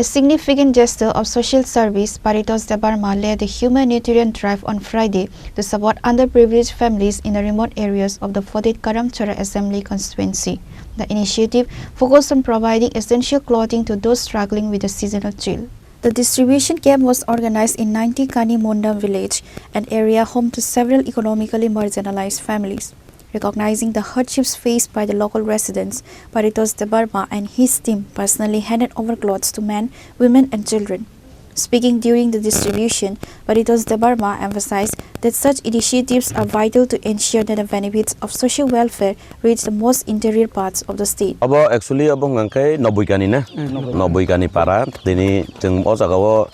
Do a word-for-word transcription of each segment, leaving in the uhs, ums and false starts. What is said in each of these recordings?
A significant gesture of social service, Paritosh Debbarma led a humanitarian drive on Friday to support underprivileged families in the remote areas of the fourteenth Karamchara Assembly Constituency. The initiative focused on providing essential clothing to those struggling with the seasonal chill. The distribution camp was organized in ninety Kani Munda village, an area home to several economically marginalized families. Recognizing the hardships faced by the local residents, Paritosh Debbarma and his team personally handed over clothes to men, women, and children. Speaking during the distribution, Paritosh Debbarma emphasized that such initiatives are vital to ensure that the benefits of social welfare reach the most interior parts of the state. Obo actually obo hwnka khe Noboi Kani na? Noboi Kani para. Tini chwng o jaga o,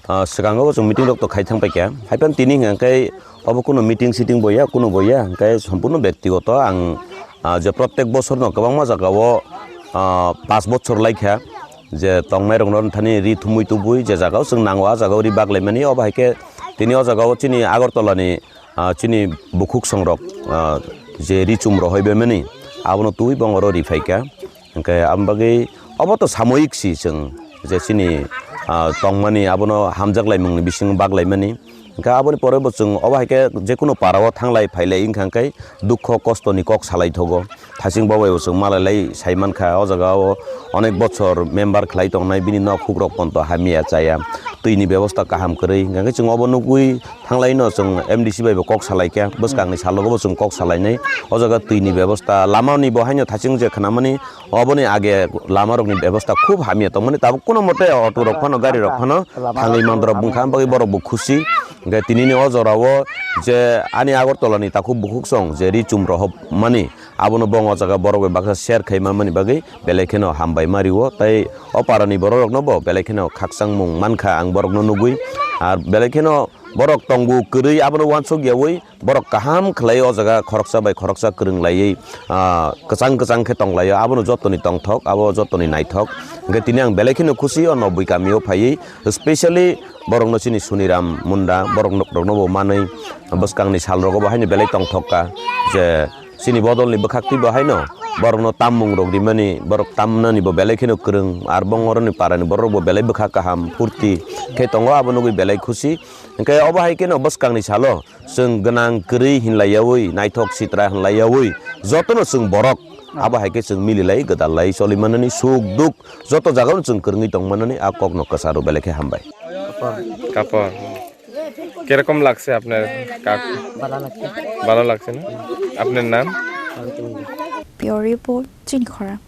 ah, swkango chwng meeting rok to khai thang paikha. Haiphano tini hwnka khe obo kuno meeting sitting bo ya, kuno bo ya, hwnka khe sampuno bektigoto ang, ah, je prottek bosor no kwbangma jaga o, ah, paanch bochor lai kha. Je tongnai rok no thani ri thumui tubui je jaga o chwng nango a jaga o ri bak lai mani. Obo hai khe tini o jaga o chini Agartala ni, ah, chini bukhuk song rok, ah, je ri chum rohoi bai mani abono tubui bong oro ri phai kha. Hwnkhe aboni bagwi obo to samoyik si chwng je chini, ah, tongmani abono hamjak lai mung ni bising bak lai mani. Hwnkhe aboni pore bo chwng obo hai khe je kuno para o thang lai phai lai wngkha hwnkhe dukho kosto ni kok salai thogo. Thaching babai bo chwng malai lai sai mankha, o jaga o onek bochor member khlai tongnai, bini nok huk rok ponto hamya chaya, twi ni bebosta kaham kwrwi, hwnkhe chwng obo nugwi thanglai no chwng M D C bai bo kok salai kha, bwskang ni salogo bo chwng kok salai nai, o jaga twi ni bebosta, lama ni bo haino thaching je khna mani, obo ni age lama rok ni bebosta khub hamya tong mani, tabuk kuno mote auto rok phano, gari rok phano thangwi mandrop wngkha, bagwi borok bo khusi, hwnkhe tini ni o jora o je ani Agartala ni takhuk bukhuk song je ri chum rohop mani, abono bong o jaga borok bai baksa share khai manmani bagwi belai kheno hambai ma rio, tei o para ni borok rokno bo belai kheno khakchangmung mankha ang borokno nugwi, ar belai kheno borok tongo kwrwi abono uansuk yaui borok kaham khlai o jaga khoroksa bai khoroksa kwrwng laiwi, ah, kwchang kwchang khe tong lai o, abono jotoni tongthok, abo jotoni naithok. Hwnkhe tini ang belai kheno khusi o Noboi Kami o phaiwi, specially borokno chini Suniram Munda borok rokno bo manwi bwskang ni sal rogo bo haino belai tongthok kha je chini bodol ni bwkhak twi bo haino borokno tammung rok rimani, borok tamnani bo belai kheno kwrwng, ar bong oroni para ni borok bo belai bwkha kaham phurti khe tongo, abo nugwi belai khusi. Hwnkhe obo hai kheno bwskang ni salo chwng gwnang kwrwi hinlai yaui, naithok sitra hinlai yaui, jotono chwng borok abo hai khe chwng mililai gwdallai choli manani, suk duk joto jagao chwng kwrwngwi tong manani a kokno kwcharo belai khe hambai. কাপড়। কিরকম লাগছে আপনার কাক? ভালো লাগছে। ভালো লাগছে না? আপনার নাম? Pure Report, Chini Khorang.